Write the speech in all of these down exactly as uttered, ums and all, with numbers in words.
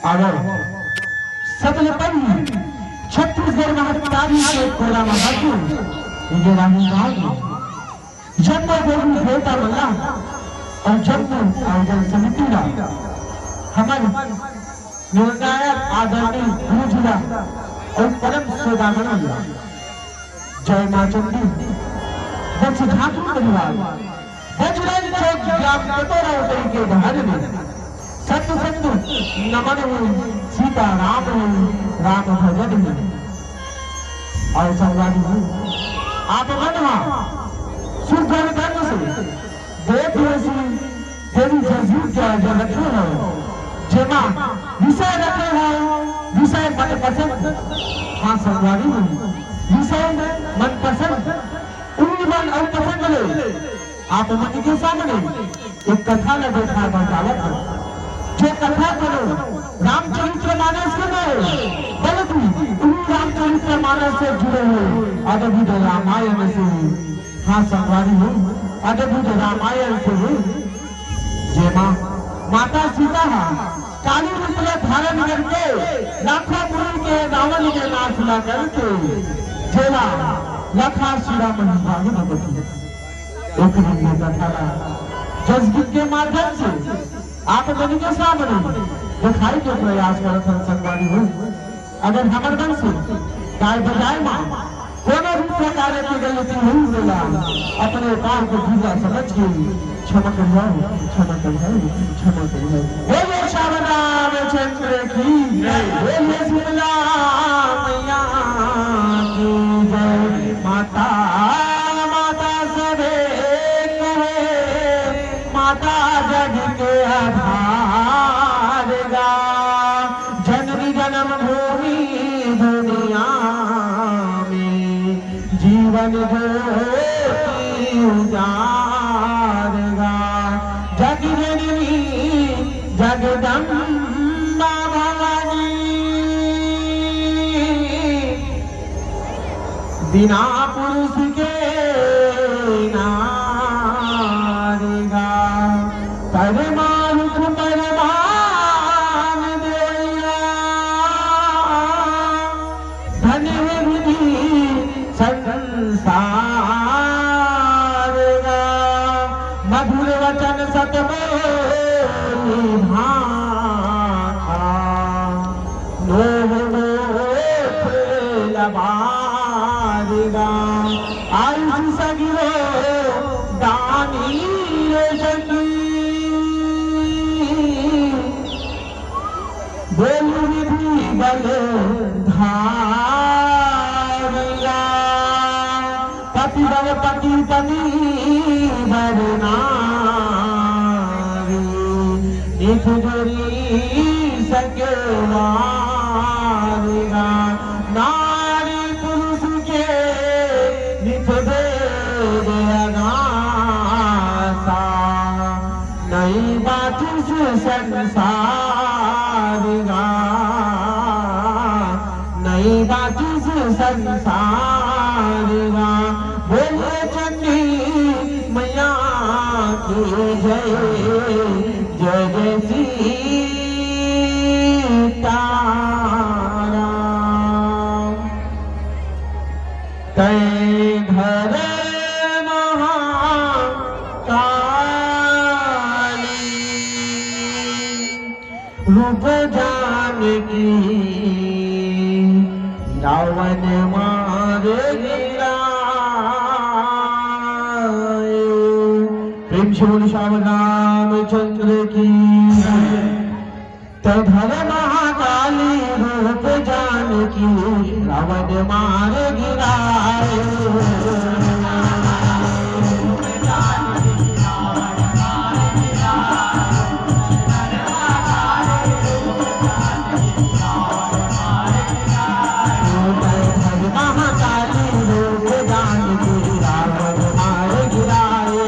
अगर सबले पहिली छत्तीसगढ़ महतारी के कोरा म हाथू, ये रानी गाँव में जम्मो देवी देवता मन ला अउ जम्मो आयोजन समिति ला, हमर निर्णायक आदरणीय गुरु जी ला अउ परम श्रद्धामणि ला। जय माँ चंडी। बस झांकी परिवार, बजरंग चौक ग्राम कटोरा उतरी के डहर में सत सत नमन हो, सीता राम हो, राम भजन हो। अउ संगवारी हो, आप मन हा सुघर ढंग से देख लेसी, देवी जगजीत के आगे रखे हो, जेमा विषय रखे हो, विषय मनपसंद। हाँ संगवारी हो, विषय मनपसंद। उही मन अउ पसंद ले आप मन के सामने एक कथा ल देखाय बर जावत हन, जो कथा कोनो रामचरित्र मानस के नोहे, बल्कि उही रामचरित्र मानस से जुड़े हुए अद्भुत रामायण से। हाँ संगवारी हो, अद्भुत रामायण से हे, जेमा माता सीता हा काली रूप ला धारण करके लाखों मुनि के रावण के नाश ला करके जेला लखा शिरा मणि भाग भगवती। एक दिन ये कथा ला जस गीत के माध्यम से आप मन के सामने दिखाई के प्रयास करत हन संगवारी हो। अगर हमर मन से गाय बजाय मा कोनो भी प्रकार के गलती हुई होला, अपने पाप को भूला समझ के क्षमा कर जाओ, क्षमा कर जाओ, क्षमा कर जाओ। बोलो श्याम रामचंद्र की जय। बोलो शीतला मैया की जय। माता, माता सबे कहे, माता जग के आधार गा। जननी जन्मभूमि दुनिया में जीवन ज्योति उजारगा। जग जननी जगदम्बा भवानी, बिना पुरुष के नारी गा। परमाणु परमाण देवैया, धन विधि संसार गा। मधुर वचन सत बोली भाखा, नोह नोह लबारिगा। आयुष सगरो दानी रे सखी, बोल विधि बल धारिया। पति बल पति पति बर नारी, नित जोरी सके वारिगा। नारी पुरुष के नित दे दे अगासा, नई बाटिस संसार गा, नई बाटिस संसार गा। बोले चंडी मैया की जय, जय जय सीताराम। तय धर महाकाली, रूप जानकी रावण मार गिराए। प्रेम से बोल श्याम रामचंद्र की। तय धर महाकाली रूप जानकी रावण मार गिराए। तय धर महाकाली रूप जानकी रावण मार गिराए।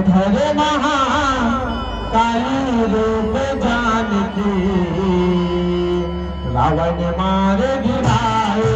धरे महाकाली रूप जान के, रावण मार गिराए।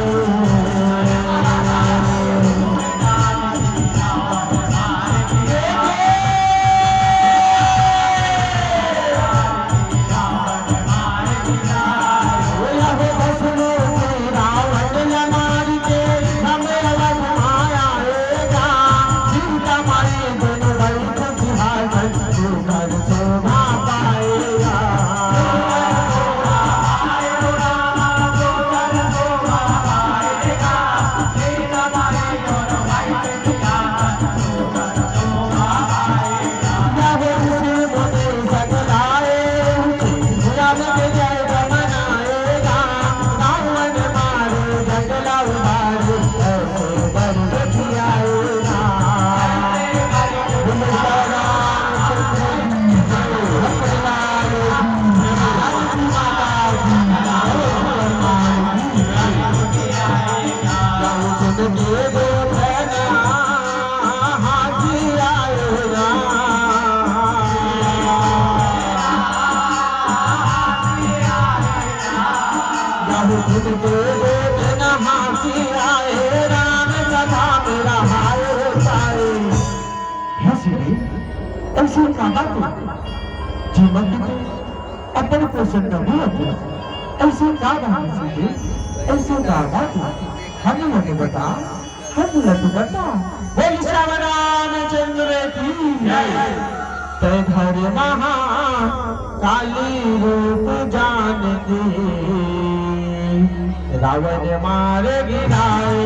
हे सीते, अइसे का बात हे? जेमा कि तैं अपन प्रसन्न होवत हस। अइसे का बात हे सीते? अइसे का बात हे? हमन ला तो बता, हमन ला तो बता। बोल श्री रामचंद्र की जय। तैं धरे महाकाली रूप जान के, रावण मार गिराए।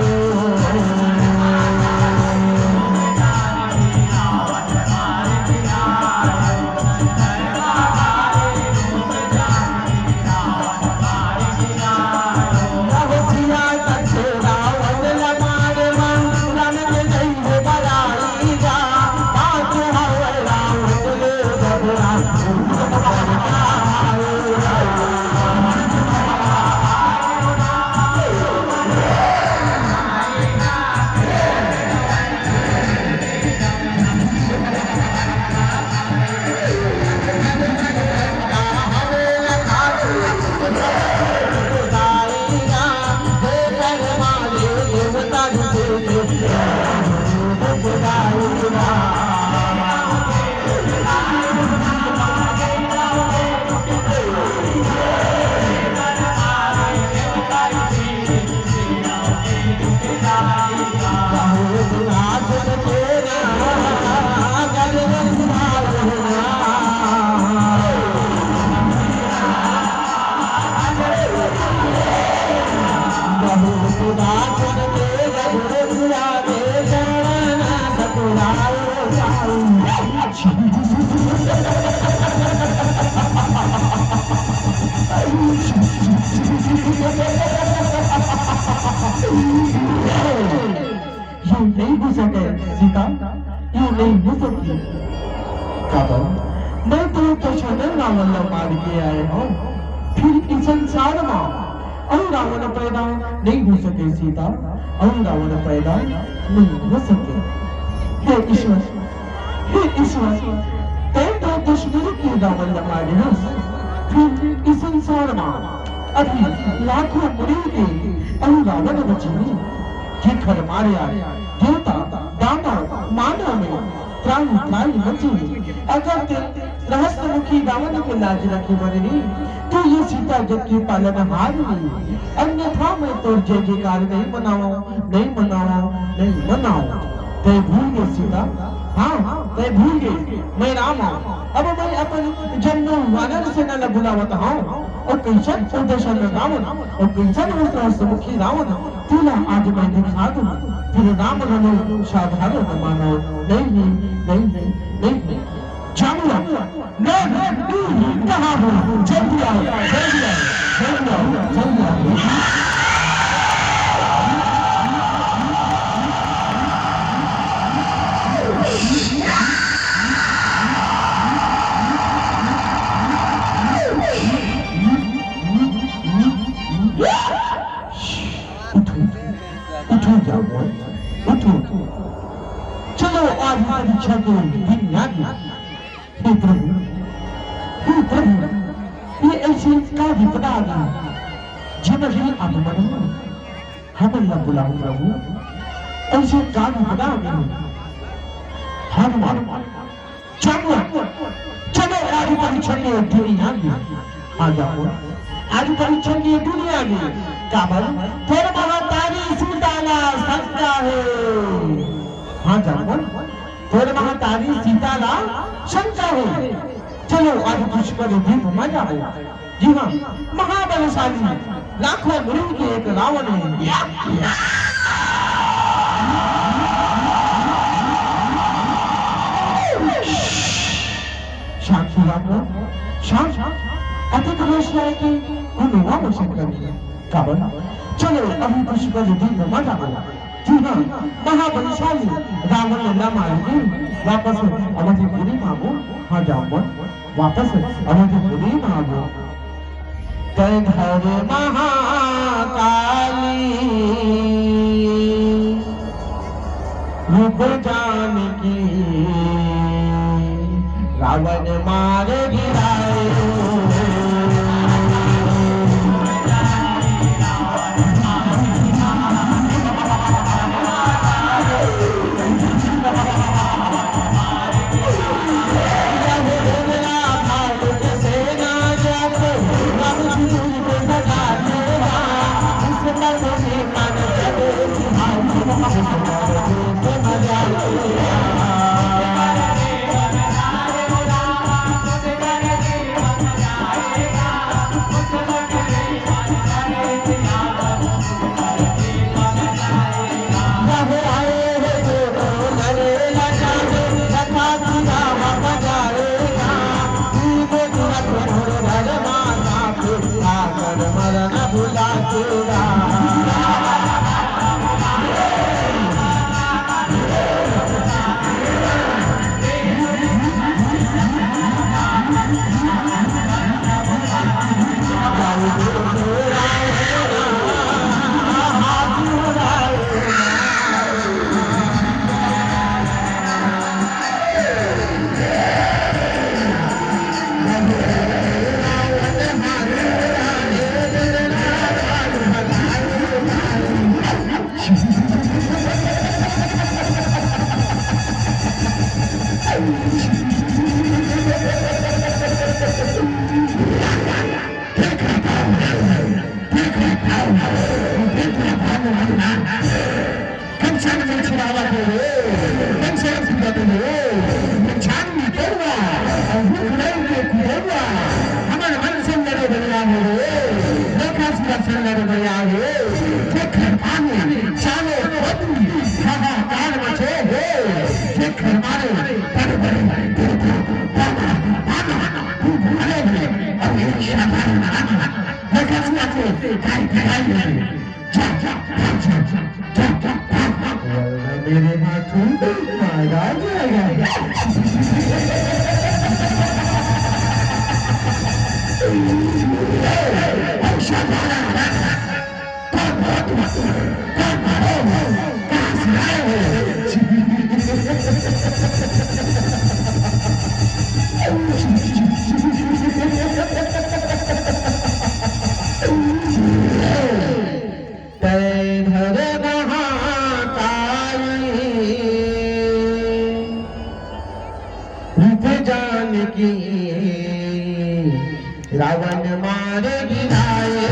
ये नहीं हो सके सीता, ये नहीं हो सके। काबर? मैं तो दशरथ रावण ला मार के आए हंव, फिर इस संसार मा अउ रावण पैदा नहीं हो सके सीता, अउ रावण पैदा नहीं हो सके। हे ईश्वर, हे ईश्वर, तैं तो दस मिनट के रावण ला मारे हस, फिर इस संसार मा अभी लाखों मुनि के अउ रावण बचे हे, जेखर मारे आए देवता, दानव, मानव में त्राहि त्राहि मचे हे। अगर तैं सहस्त्रमुखी रावण के लाज रखे बर हे, तो ये सीता जग के पालनहार हे। अन्यथा मैं तोर जय जयकार नहीं मनावंव, नहीं मनावंव, नहीं मनावंव। तैं भूल गे सीता, हाँ, तैं भूल गे, मैं राम हंव। अब मैं अपन जम्मो वानर सेना ला बुलावत हंव, अउ कइसन ओ दशरथ रावण, अउ कइसन ओ सहस्त्रमुखी रावण, तेला आज मैं दिखा दूं। फिर राम घलो साधारण मानव नहीं हे, नहीं हे, नहीं हे। जामुआ, मैं हूँ, तू ही कहाँ हो? जल्दी आओ, जल्दी आओ, जल्दी आओ, जल्दी आओ। उठो, उठो जामुआ, उठो। चलो, परीक्षा के दिन आ गे। हे प्रभु, हे प्रभु, ये अइसे का विपदा आ गे, जेमा ही आप मन हमन ला बुलाहू प्रभु? अइसे का विपदा आ गे? हनुमान, चलो, चलो, आज परीक्षा के दिन आ गे। हाँ जामो, आज परीक्षा के दिन आ गे। काबर? तोर महतारी सीता ला शंका हे। हाँ जामो, तोर महतारी सीता ला शंका हे। चलो, आज पुष्कर दीप मजा आया। जी हाँ, महाबलशाली, लाखों मृग के एक रावण हे। शांत हो राम, शांत। अतिक होशियार के कोनो आवश्यकता नहीं है। काबर? चलो, अभी पुष्कर दीप मजा आया। जी हाँ, महाबलशाली रावण ला मार के वापस अवधपुरी म आबो। हाँ जामो, वापस अवधपुरी म आबो। तैं धर महाकाली रूप जानकी रावण मार गिरायो। कंचन में छिड़ावा दे रे, कंचन पूजा दे रे, कंचन में तोड़वा, और भूख नहीं के कुड़वा, हमर मन से लड़े बलिया हो रे, लोका सुरा से लड़े बलिया हो रे, देख पानी, चालो पत्नी, हाहाकार मचे हो, देख मारे, बड़े बड़े, बड़े बड़े, बड़े बड़े, और ये शानदार, देख सुना के, काय काय जा, जा, जा, जा, जा। वरना मेरे हाथों मारा जाएगा। तैं धर महाकाली रूप जानकी रावण मार गिराए।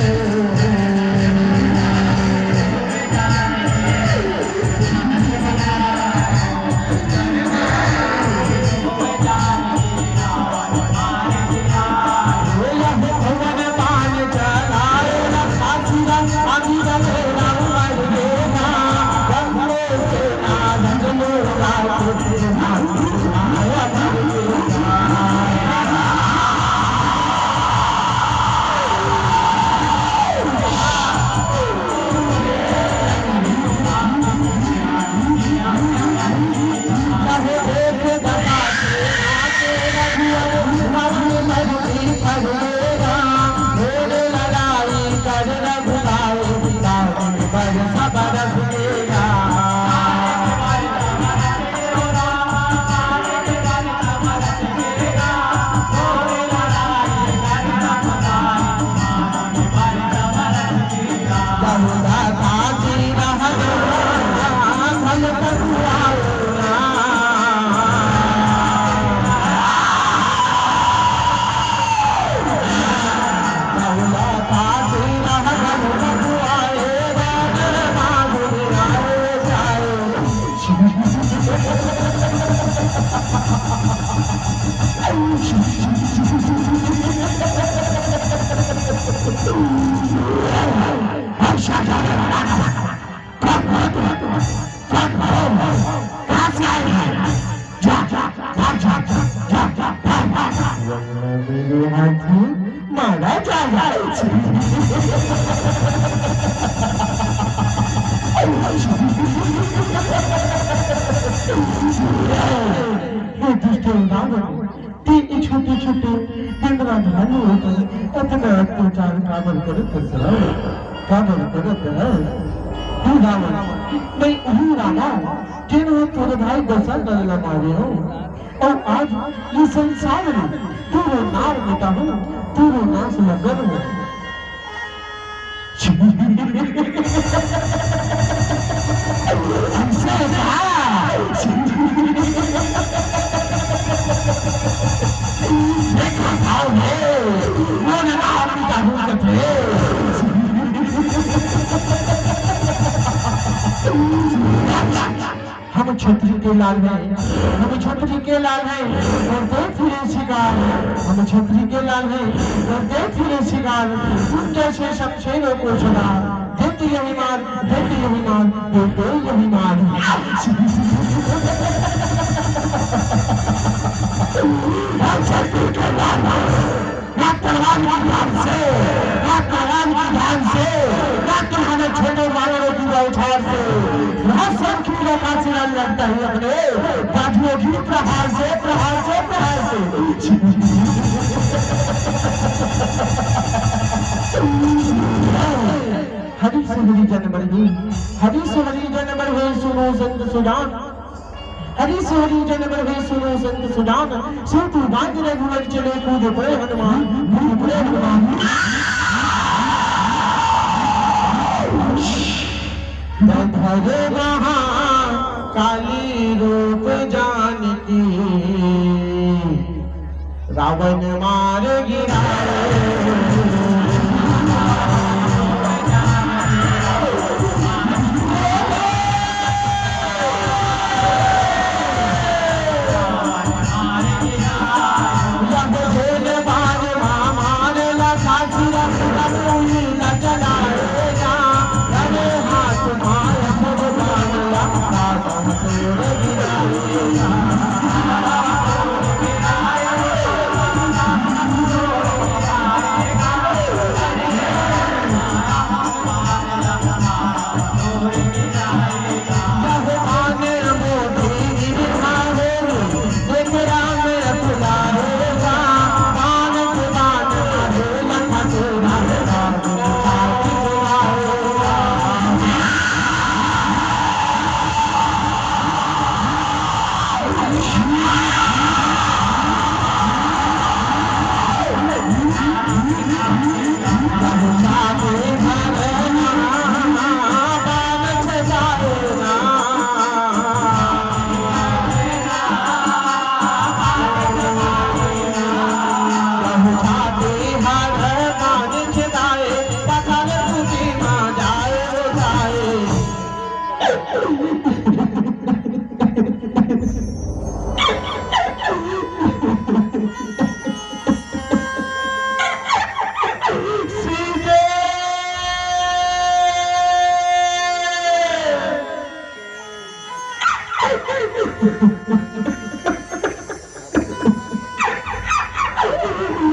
कहाँ से आए हैं? जा, जा, जा, जा, जा, जा, जा, जा। मारा जा, जा। हे दुष्ट रावण, ते ई छोटे-छोटे दिन रात धन होत, अतना अत्याचार काबर करत हस रावण? काबर करत हस? हे रावण, मैं उही रावण, जेन ह तोर भाई दशरथ ला मारे हो। अउ आज ये संसार में तोरो नाम मिटाहूं, तोरो नाश ल करहूं। हमसे कहा? देखा था उन्हें, वो ना आदमी का रूप थे। हम छतरी के लाल हैं, हम छतरी के लाल हैं, डरते फिरे शिकार। हम छतरी के लाल हैं, डरते फिरे शिकार। तुम जैसे शमशेरों को सदा देते यही मार, देते यही मार, देते यही मार। हम छतरी के लाल हैं। ना तलवार की धार से, ना तलवार की धार से, ना तुम्हारे छोटे मारो की बौछार से। ना शंख की रखा सिरा लड़ता ही अपने बाजुओं की प्रहार से, प्रहार से, प्रहार से। हरि सुहरि जन बरही, हरि सुहरि जन बरही सुनो संत सुजान। हरि सुहरि जन बरही सुनो संत सुजान, सूत बांध रघुवर चले कूद पड़े हनुमान, कूद पड़े हनुमान। धर महा काली रूप जानकी, रावण मार गिराए।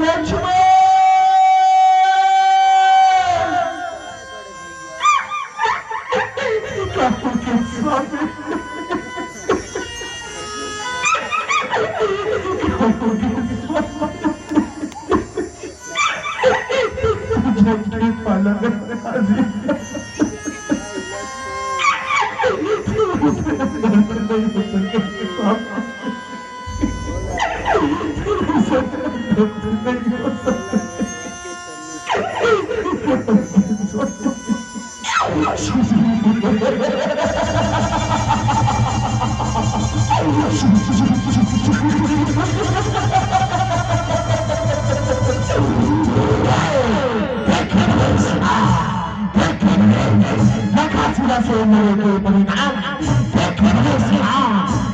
लक्ष्मण!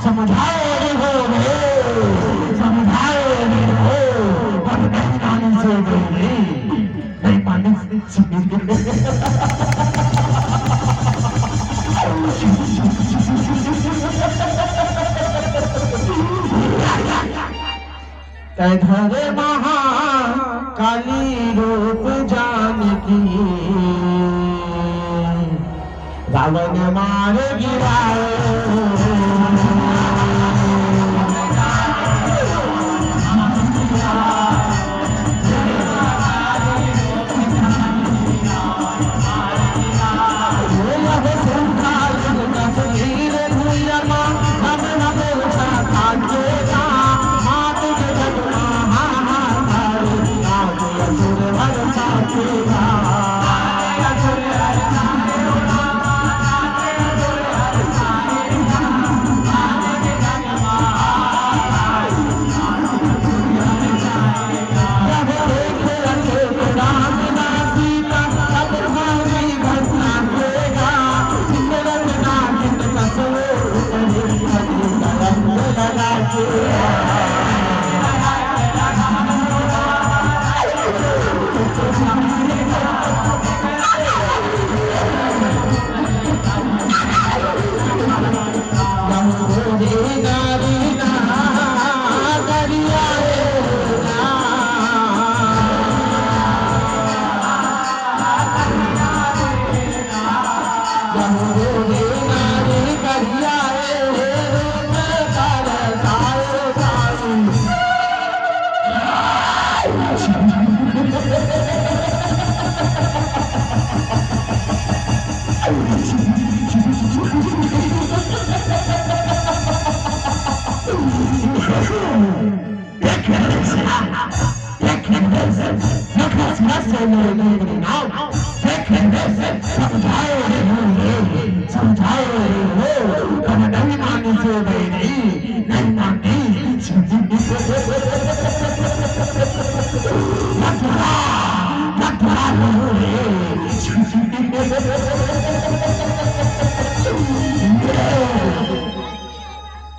समझाए रे हो रे, समझाए रे हो, अब नहीं मानी से रे, नहीं मानी। तै धरे महाकाली रूप जानकी, रावण मार गिराए।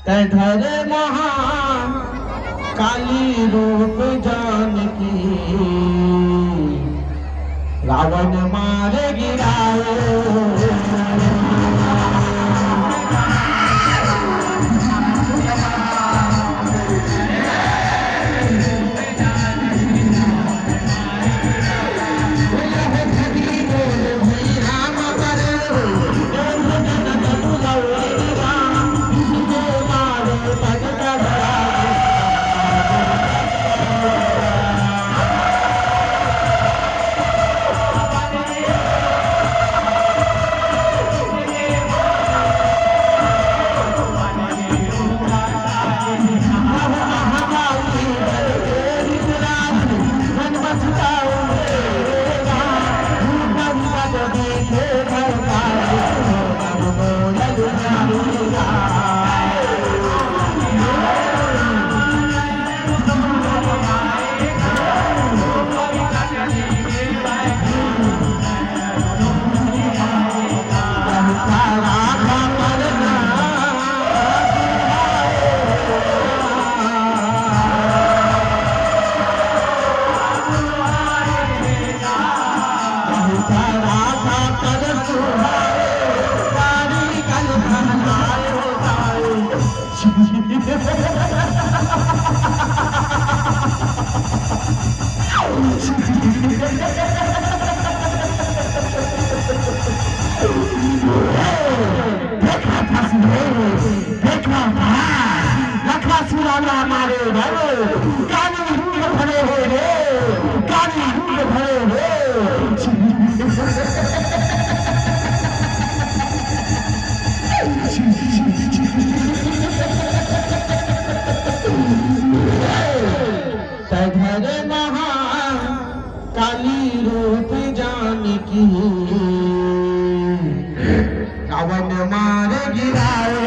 तै धरे महाकाली रूप जानकी, रावण मार गिराए। देखा, देखा, लखा सुराला मारे रे, काली रूप धरे हे रे, काली रूप धरे हे। तै धरे महाकाली रूप जानकी, रावण मार गिराए।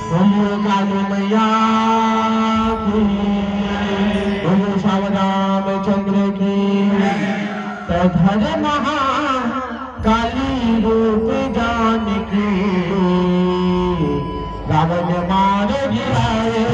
बोलो काली मैया की, बोलो श्याम रामचंद्र की। तै धर महाकाली रूप जानकी, रावण मार गिराए।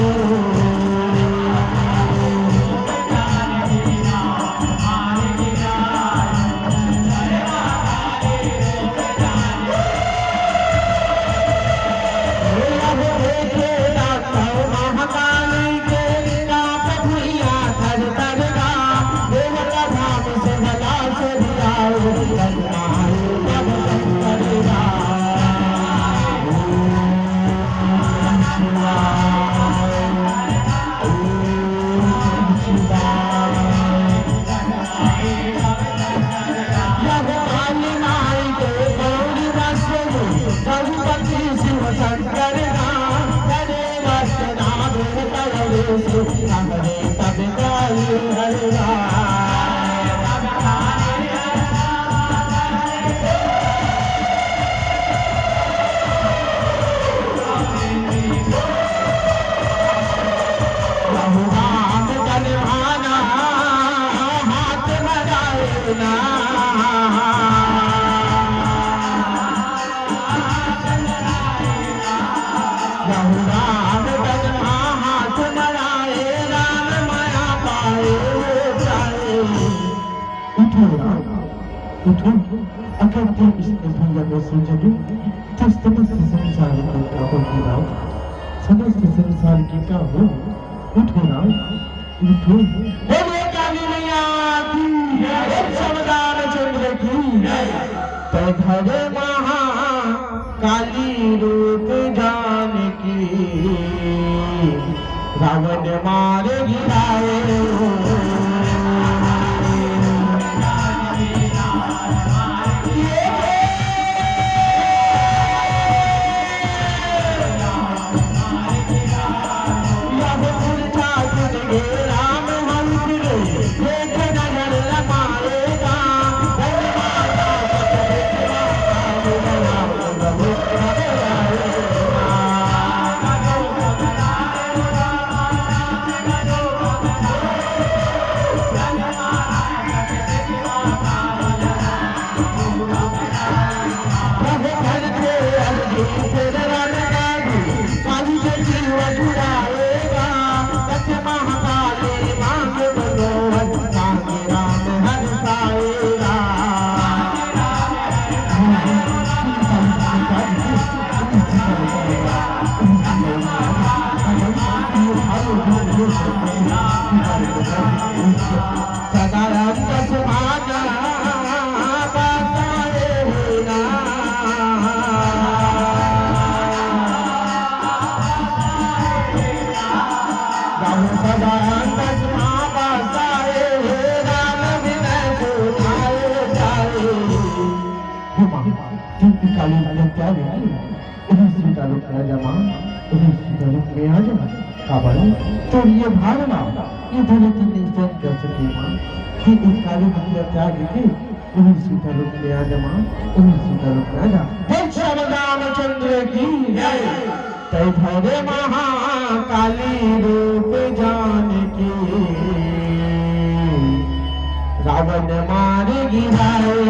उठो राम, उठो। अगर तैं इस भुइयाँ में सो जबे, तो समस्त संसार के पाप गिराव, समस्त संसार के का हो। उठो राम, उठो। बोलो काली मैया की, बोल श्याम रामचंद्र की। तै धरे महाकाली रूप जानकी, रावण मार गिराए। हे माँ, तू भी काली नजर क्या ले आई? इही सीता रूप में आ जा माँ, इही सीता रूप में आ जा। काबर? तोर ये भावना, ये धरती नहीं सहन कर सके माँ। कि इस काली मंदिर त्याग के इही सीता रूप में आ जा माँ, इही सीता रूप में आ जा। बोल श्याम रामचंद्र की जय। तै धरे महाकाली रूप जानकी, रावण मार गिराए।